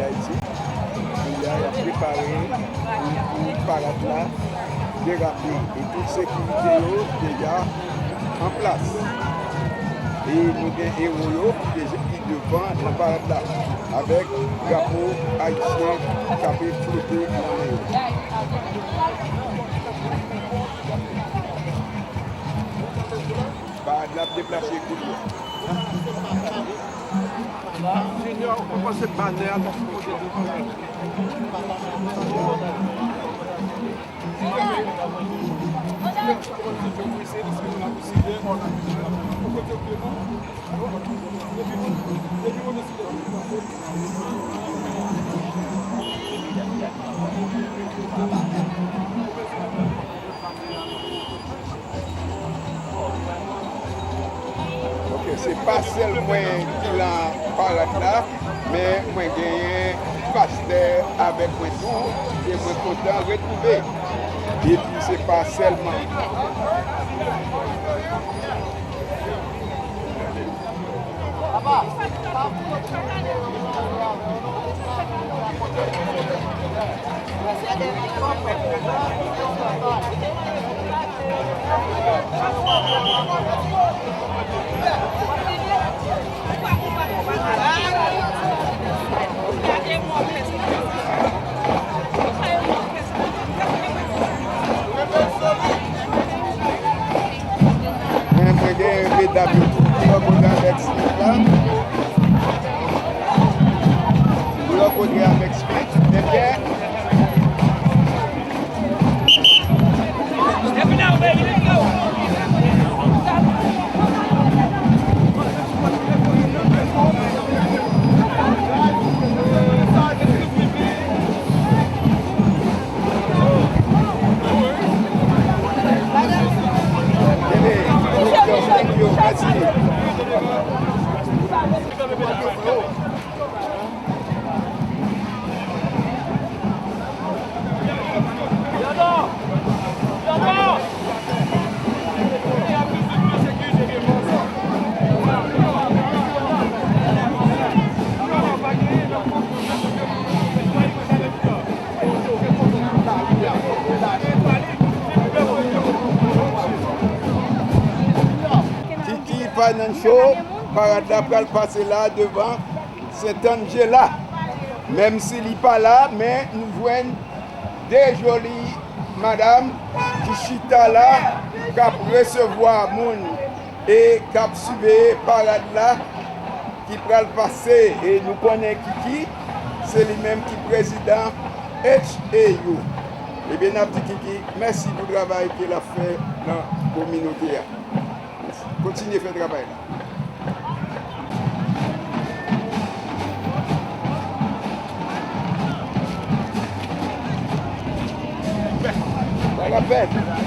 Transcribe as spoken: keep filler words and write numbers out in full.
Ayiti. Kounye a, y ap prepare pou, pou parad la derape. E tout sekirite yo deja an plas. E nou gen ewo yo ki deja, ki devan nan parad la, avèk drapo ayisyen k ape flote nan men yo. Parad la ap deplase kounye a. Junior, ou panse banè a ta sipoze devan? Ok, se pa sèl mwen ki nan parad la, men mwen genyen pastè avèk mwen tou, ke mwen kontan retwouve. Epi se pa sèlman. Men mwen gen medam yo tou ki rankontre avèk Smith la. Yo rankontre avèk Smith. Ebyen, Kiki Financial, parad la pral pase la devan Sentangela. Menm si li pa la, men nou jwenn de joli madanm ki chita la, k ap resevwa moun e k ap siveye parad la ki pral pase. E nou konnen Kiki, se li menm ki prezidan H A U. Ebyen, n ap di Kiki mèsi pou travay ke l ap fè nan kominote a. Kontinye fè travay la. Sa l ap fè.